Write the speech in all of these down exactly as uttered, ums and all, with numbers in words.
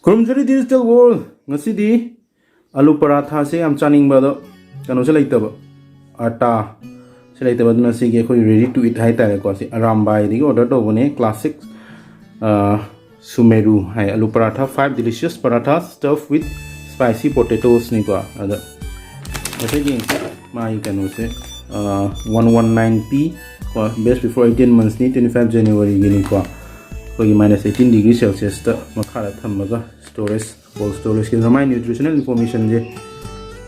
ꯈꯨꯔꯨꯝꯖꯔꯤ digital world꯫ ꯉꯁꯤꯗꯤ ꯑꯂꯨ ꯄꯔꯥꯊꯥꯁꯦ ꯌꯥꯝ ꯆꯥꯅꯤꯡꯕ, ꯑꯗꯣ ꯀꯩꯅꯣꯁꯦ ꯂꯩꯇꯕ, ꯑꯥꯇꯥꯁꯦ ꯂꯩꯇꯕ꯫ ꯑꯗꯨꯅ ꯁꯤꯒꯤ ꯑꯩꯈꯣꯏ ready to eat ꯍꯥꯏꯇꯥꯔꯦꯀꯣ, ꯁꯤ ꯑꯔꯥꯝꯕꯥꯏꯗꯒꯤ order ꯇꯧꯕꯅꯦ꯫ Classic ꯁꯨꯃꯦꯔꯨ ꯍꯥꯏ ꯑꯂꯨ ꯄꯔꯥꯊꯥ, five delicious parathas stuffed with spicy potatoes ꯅꯤꯀꯣ꯫ ꯑꯗ ꯉꯁꯥꯏꯒꯤ ꯃꯥꯒꯤ ꯀꯩꯅꯣꯁꯦ, one one nine P ꯀꯣ, batch before eighteen months ꯅꯤ, twenty five January ꯒꯤꯅꯤꯀꯣ꯫ ꯑꯩꯈꯣꯏꯒꯤ minus eighteen degree Celsius ꯇ ꯃꯈꯥꯗ ꯊꯝꯃꯒ storage, cold storage ꯀꯤ꯫ ꯃꯥꯏ nutritional information ꯁꯦ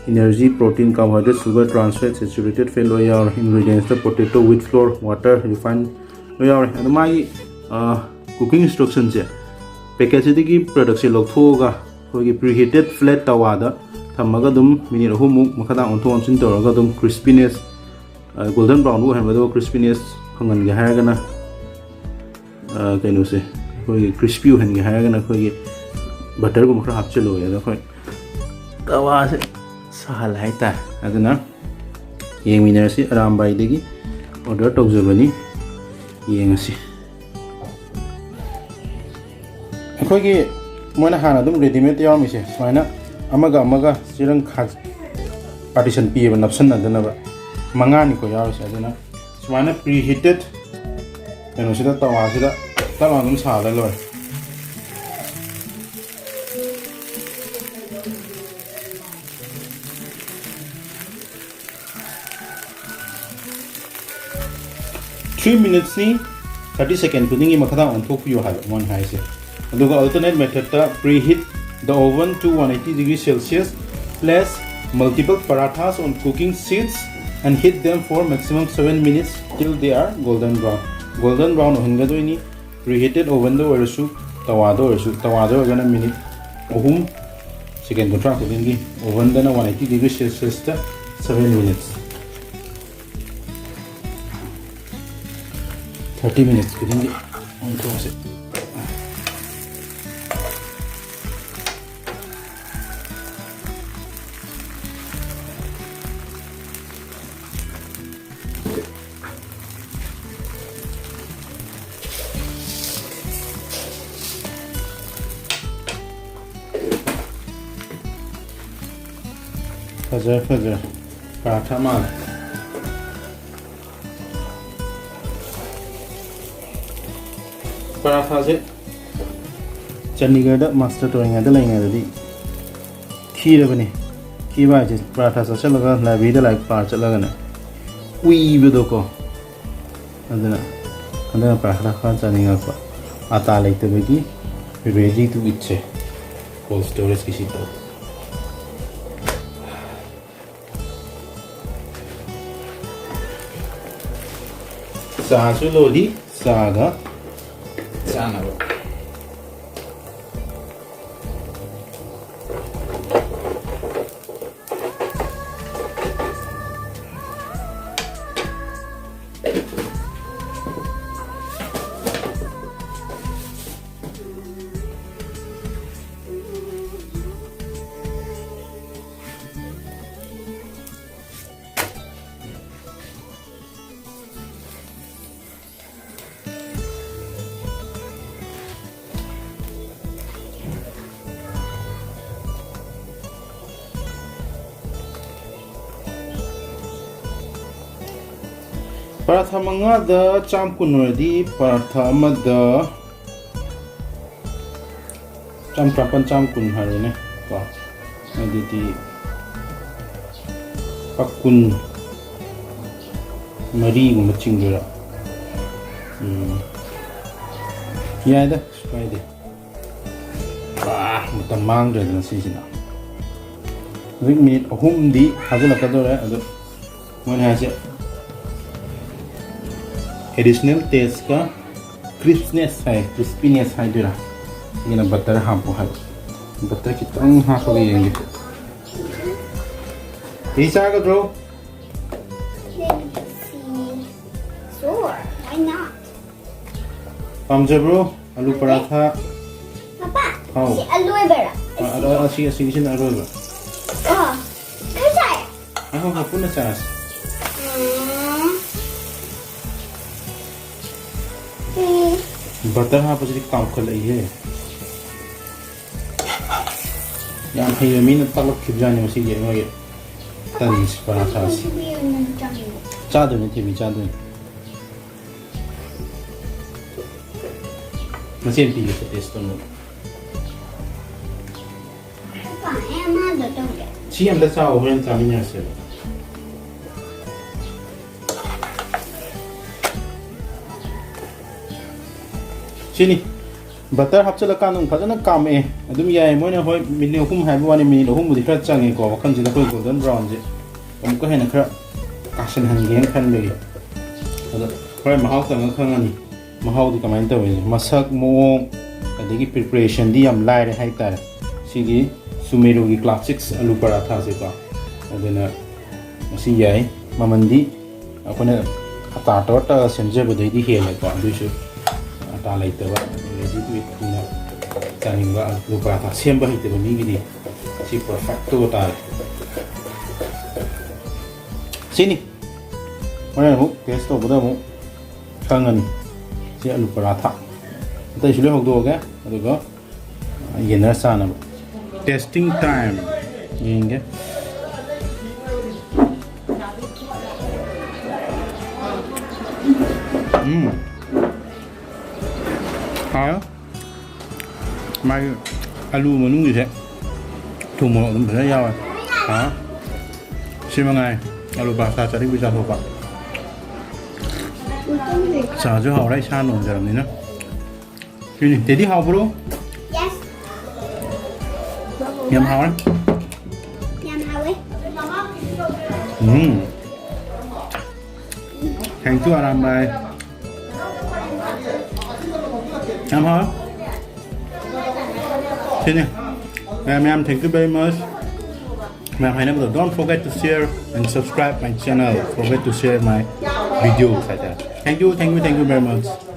energy, protein, carbohydrate, sugar, trans fat, saturated fat ꯂꯣꯏ ꯌꯥꯎꯔꯦ꯫ Ingredients ꯇ potato, wheat flour, water, refined ꯂꯣꯏ ꯌꯥꯎꯔꯦ꯫ ꯑꯗꯣ ꯃꯥꯒꯤ cooking instruction ꯁꯦ, packet ꯁꯤꯗꯒꯤ product ꯁꯦ ꯂꯧꯊꯣꯛꯑꯒ ꯑꯩꯈꯣꯏꯒꯤ preheated flat ꯇꯋꯥꯗ ꯊꯝꯃꯒ ꯑꯗꯨꯝ minute ꯑꯍꯨꯝꯃꯨꯛ ꯃꯈꯥꯗ ꯑꯣꯟꯊꯣꯛ ꯑꯣꯟꯁꯤꯟ ꯇꯧꯔꯒ ꯑꯗꯨꯝ crispiness, golden brown ꯐꯥꯎ ꯑꯣꯏꯍꯟꯕ꯫ ꯑꯗꯨꯒ crispiness ꯐꯪꯍꯟꯒꯦ ꯍꯥꯏꯔꯒꯅ, ꯑ, ꯀꯩꯅꯣꯁꯦ, ꯑꯩꯈꯣꯏꯒꯤ crispy ꯑꯣꯏꯍꯟꯒꯦ ꯍꯥꯏꯔꯒꯅ ꯑꯩꯈꯣꯏꯒꯤ butter ꯒꯨꯝꯕ ꯈꯔ ꯍꯥꯞꯆꯤꯜꯂꯣꯏ꯫ ꯑꯗꯣ ꯑꯩꯈꯣꯏ ꯇꯋꯥꯁꯦ ꯁꯥꯍꯜꯂꯦ ꯍꯥꯏꯇꯥꯔꯦ꯫ ꯑꯗꯨꯅ ꯌꯦꯡꯃꯤꯟꯅꯔꯁꯤ, ꯑꯔꯥꯝꯕꯥꯏꯗꯒꯤ order ꯇꯧꯖꯕꯅꯤ꯫ ꯌꯦꯡꯉꯁꯤ꯫ ꯑꯩꯈꯣꯏꯒꯤ ꯃꯣꯏꯅ ꯍꯥꯟꯅ ꯑꯗꯨꯝ readymade ꯌꯥꯎꯔꯝꯃꯤꯁꯦ, ꯁꯨꯃꯥꯏꯅ ꯑꯃꯒ ꯑꯃꯒ ꯆꯦꯔꯪ ꯈꯥ-, partition ꯄꯤꯌꯦꯕ, ꯅꯞꯁꯟꯅꯗꯅꯕ꯫ ꯃꯉꯥꯅꯤꯀꯣ ꯌꯥꯎꯔꯤꯁꯦ꯫ ꯑꯗꯨꯅ ꯁꯨꯃꯥꯏꯅ preheated ꯀꯩꯅꯣꯁꯤꯗ, ꯇꯋꯥꯁꯤꯗ ꯇꯞ ꯂꯥꯎꯅ ꯑꯗꯨꯝ ꯁꯥꯍꯜꯂ ꯂꯣꯏꯔꯦ꯫ Three minutes ꯅꯤ, thirty second ꯈꯨꯗꯤꯡꯒꯤ ꯃꯈꯥꯗ ꯑꯣꯟꯊꯣꯛꯄꯤꯌꯨ ꯍꯥꯏꯕ ꯃꯣꯏꯅ ꯍꯥꯏꯁꯦ꯫ ꯑꯗꯨꯒ alternate method ꯇ preheat the oven to one eighty degree Celsius, place multiple parathas on cooking sheets and heat them for maximum seven minutes till they are golden brown꯫ Golden brown ꯑꯣꯏꯍꯟꯒꯗꯣꯏꯅꯤ꯫ Preheated oven ꯗ ꯑꯣꯏꯔꯁꯨ, ꯇꯋꯥꯗ ꯑꯣꯏꯔꯁꯨ, ꯇꯋꯥꯗ ꯑꯣꯏꯔꯒꯅ minute ꯑꯍꯨꯝ, second ꯀꯨꯟꯊ꯭ꯔꯥ ꯈꯨꯗꯤꯡꯒꯤ, oven ꯗꯅ one eighty degree Celsius ꯇ seven minutes꯫ Thirty minutes ꯈꯨꯗꯤꯡꯒꯤ ꯑꯣꯟꯊꯣꯛꯑꯁꯤ꯫ ꯐꯖꯔꯦ, ꯐꯖꯔꯦ꯫ ꯄꯔꯥꯊꯥ ꯃꯥꯜꯂꯦ꯫ ꯄꯔꯥꯊꯥꯁꯦ ꯆꯟꯗꯤꯒꯔꯗ ꯃꯥꯁꯇꯔ ꯇꯧꯔꯤꯉꯩꯗ ꯂꯩꯔꯤꯉꯩꯗꯗꯤ ꯈꯤꯔꯕꯅꯤ꯫ ꯈꯤꯕ ꯍꯥꯏꯁꯦ ꯄꯔꯥꯊꯥ ꯆꯥꯁꯤꯜꯂꯒ ꯂꯥꯏꯕ꯭ꯔꯦꯔꯤꯗ ꯂꯥꯏꯔꯤꯛ ꯄꯥꯔ ꯆꯠꯂꯒꯅꯦ ꯎꯏꯕꯗꯣꯀꯣ꯫ ꯑꯗꯨꯅ ꯍꯟꯗꯛꯅ ꯄꯔꯥꯊꯥ ꯈꯔ ꯆꯥꯅꯤꯡꯉꯛꯄ꯫ ꯑꯇꯥ ꯂꯩꯇꯕꯒꯤ ready to eat say. Cold storage ꯀꯤ ꯁꯤ ꯇꯧ꯫ ꯆꯥꯁꯨ ꯂꯣꯜꯂꯤ, ꯆꯥꯒ ꯆꯥꯅꯕ꯫ ꯄꯔꯥꯊꯥ ꯃꯉꯥꯗ ꯆꯥꯝ ꯀꯨꯟ ꯑꯣꯏꯔꯗꯤ ꯄꯔꯥꯊꯥ ꯑꯃꯗ ꯆꯥꯝ ꯇꯔꯥꯃꯥꯄꯟ, ꯆꯥꯝ ꯀꯨꯟ ꯍꯥꯏꯔꯣꯅꯦ ꯀꯣ꯫ ꯑꯗꯨꯗꯤ ꯂꯨꯄꯥ ꯀꯨꯟ ꯃꯔꯤꯒꯨꯝꯕ ꯆꯤꯡꯗꯣꯏꯔꯥ? ꯎꯝ꯫ ꯌꯥꯏꯗ, ꯀꯩꯁꯨ ꯀꯥꯏꯗꯦ꯫ ꯑꯥ, ꯃꯇꯝ ꯃꯥꯡꯗ꯭ꯔꯦꯗꯅ ꯁꯤꯁꯤꯅ꯫ ꯍꯧꯖꯤꯛ ꯃꯤꯅꯤꯠ ꯑꯍꯨꯝꯗꯤ ꯐꯥꯖꯤꯜꯂꯛꯀꯗꯧꯔꯦ꯫ ꯑꯗꯣ ꯃꯣꯏꯅ ꯍꯥꯏꯁꯦ additional taste ꯀ crispness ꯍꯥꯏ, crispiness ꯍꯥꯏꯗꯣꯏꯔꯥ? ꯁꯤꯒꯤꯅ butter ꯍꯥꯞꯄꯣ ꯍꯥꯏꯕ꯫ Butter ꯈꯤꯇꯪ ꯍꯥꯞꯄꯒ ꯌꯦꯡꯒꯦ꯫ ꯀꯩ ꯆꯥꯒꯗ꯭ꯔꯣ? Sure, why not? ꯄꯥꯝꯖꯕ꯭ꯔꯣ? ꯑꯂꯨ ꯄꯔꯥꯊꯥ꯫ ꯄꯄꯥ, ꯍꯥꯎ꯫ ꯁꯤ ꯑꯂꯣꯏꯕꯔꯥ? ꯑ, ꯑ, ꯑꯁꯤ, ꯑꯁꯤꯒꯤꯁꯤꯅ ꯑꯔꯣꯏꯕ꯫ ꯑ, ꯀꯩ ꯆꯥꯏ? ꯑꯍꯣ, ꯍꯣ, ꯄꯨꯟꯅ ꯆꯥꯔꯁꯤ꯫ ꯎꯝ꯫ ꯎꯝ꯫ Butter ꯍꯥꯞꯄꯁꯤꯗꯤ ꯀꯥꯝꯈꯠꯂꯛꯏꯍꯦ꯫ ꯌꯥꯝ ꯍꯩꯕ ꯃꯤꯅ ꯇꯥꯛꯂꯛꯈꯤꯕꯖꯥꯠꯅꯤ ꯃꯁꯤꯒꯤ ꯃꯣꯏꯒꯤ ꯇꯟꯁꯤ ꯄꯔꯥꯊꯥꯁꯤ꯫ ꯆꯥꯗꯣꯏꯅꯦ, ꯊꯣꯏꯕꯤ ꯆꯥꯗꯣꯏꯅꯦ꯫ ꯃꯆꯦ ꯑꯃ ꯄꯤꯒꯦ, ꯇꯦꯁ ꯇꯧꯅꯕ꯫ ꯁꯤ ꯑꯝꯇ ꯆꯥꯎ, ꯍꯣꯔꯦꯟ ꯆꯥꯃꯤꯟꯅꯔꯁꯦꯕ꯫ ꯁꯤꯅꯤ꯫ ꯕꯇꯔ ꯍꯥꯞꯆꯤꯜꯂꯀꯥꯟꯗ ꯑꯃꯨꯛ ꯐꯖꯅ ꯀꯥꯝꯃꯛꯑꯦ꯫ ꯑꯗꯨꯝ ꯌꯥꯏ꯫ ꯃꯣꯏꯅ ꯍꯣꯏ ꯃꯤꯅꯤꯠ ꯑꯍꯨꯝ ꯍꯥꯏꯕ ꯋꯥꯅꯤ, ꯃꯤꯅꯤꯠ ꯑꯍꯨꯝꯕꯨꯗꯤ ꯈꯔ ꯆꯪꯉꯦꯀꯣ꯫ ꯋꯥꯈꯜꯁꯤꯗ ꯑꯩꯈꯣꯏ ꯒꯣꯜꯗꯟ ꯕ꯭ꯔꯥꯎꯟꯁꯦ ꯑꯃꯨꯛꯀ ꯍꯦꯟꯅ ꯈꯔ ꯀꯥꯁꯟꯍꯟꯒꯦꯅ ꯈꯟꯕꯒꯤ꯫ ꯑꯗꯣ ꯍꯣꯔꯦꯟ ꯃꯍꯥꯎ ꯇꯪꯉ ꯈꯪꯉꯅꯤ꯫ ꯃꯍꯥꯎꯗꯤ ꯀꯃꯥꯏꯅ ꯇꯧꯋꯤ? ꯃꯁꯛ ꯃꯑꯣꯡ ꯑꯗꯒꯤ ꯄ꯭ꯔꯤꯄꯔꯦꯁꯟꯗꯤ ꯌꯥꯝ ꯂꯥꯏꯔꯦ ꯍꯥꯏꯇꯥꯔꯦ꯫ ꯁꯤꯒꯤ ꯁꯨꯃꯦꯔꯨꯒꯤ ꯀ꯭ꯂꯥꯁꯤꯛꯁ ꯑꯂꯨ ꯄꯔꯥꯊꯥꯁꯦꯀꯣ꯫ ꯑꯗꯨꯅ ꯃꯁꯤ ꯌꯥꯏ꯫ ꯃꯃꯜꯗꯤ ꯑꯩꯈꯣꯏꯅ ꯑꯇꯥ ꯇꯧꯔ ꯇꯛꯑ ꯁꯦꯝꯖꯕꯗꯩꯗꯤ ꯍꯦꯜꯂꯦꯀꯣ꯫ ꯑꯗꯨꯏꯁꯨ ꯑꯇꯥ ꯂꯩꯇꯕ, ꯔꯦꯗꯤ ꯇꯨ ꯏꯠ ꯑꯩꯈꯣꯏꯅ ꯆꯥꯅꯤꯡꯕ ꯑꯂꯨ ꯄꯔꯥꯊꯥ ꯁꯦꯝꯕ ꯍꯩꯇꯕ ꯃꯤꯒꯤꯗꯤ ꯁꯤ ꯄꯔꯐꯦꯛꯇꯣ ꯇꯥꯔꯦ꯫ ꯁꯤꯅꯤ꯫ ꯍꯣꯔꯦꯟ ꯑꯃꯨꯛ ꯇꯦꯁ ꯇꯧꯕꯗ ꯑꯃꯨꯛ ꯈꯪꯉꯅꯤ꯫ ꯁꯤ ꯑꯂꯨ ꯄꯔꯥꯊꯥ꯫ ꯑꯇꯩꯁꯨ ꯂꯣꯏ ꯍꯧꯗꯣꯛꯑꯒꯦ꯫ ꯑꯗꯨꯒ ꯌꯦꯟꯅꯔ ꯆꯥꯅꯕ꯫ Testing time꯫ ꯌꯦꯡꯒꯦ꯫ ꯎꯝ꯫ ꯍꯥꯎ꯫ ꯃꯥꯒꯤ ꯑꯂꯨ ꯃꯅꯨꯡꯒꯤꯁꯦ ꯊꯨꯝ ꯃꯣꯔꯣꯛ ꯑꯗꯨꯝ ꯐꯖꯅ ꯌꯥꯎꯋꯦ꯫ ꯍꯥꯎ꯫ ꯁꯤ ꯃꯉꯥꯏ꯫ ꯑꯂꯨ ꯄꯔꯥꯊꯥ ꯆꯥꯅꯤꯡꯕ ꯆꯥꯊꯣꯛꯄ꯫ ꯆꯥꯁꯨ ꯍꯥꯎꯔꯦ, ꯏꯁꯥ ꯅꯣꯟꯖꯔꯕꯅꯤꯅ꯫ ꯁꯤꯅꯤ꯫ ꯇꯦꯗꯤ ꯍꯥꯎꯕ꯭ꯔꯣ? Yes꯫ ꯌꯥꯝ ꯍꯥꯎꯔꯦ꯫ ꯌꯥꯝ ꯍꯥꯎꯋꯦ꯫ ꯎꯝ꯫ Thank you, Arambai. ꯌꯥꯝ ꯍꯥꯎꯔꯦ꯫ ꯁꯤꯅꯤ꯫ ꯃꯌꯥꯝ, ꯃꯌꯥꯝ, thank you very much꯫ ꯃꯌꯥꯝ ꯍꯥꯏꯅꯕꯗꯣ, don't forget to share and subscribe my channel, forget to share my videos ꯍꯥꯏꯇꯥꯔꯦ꯫ Thank you, thank you, thank you very much꯫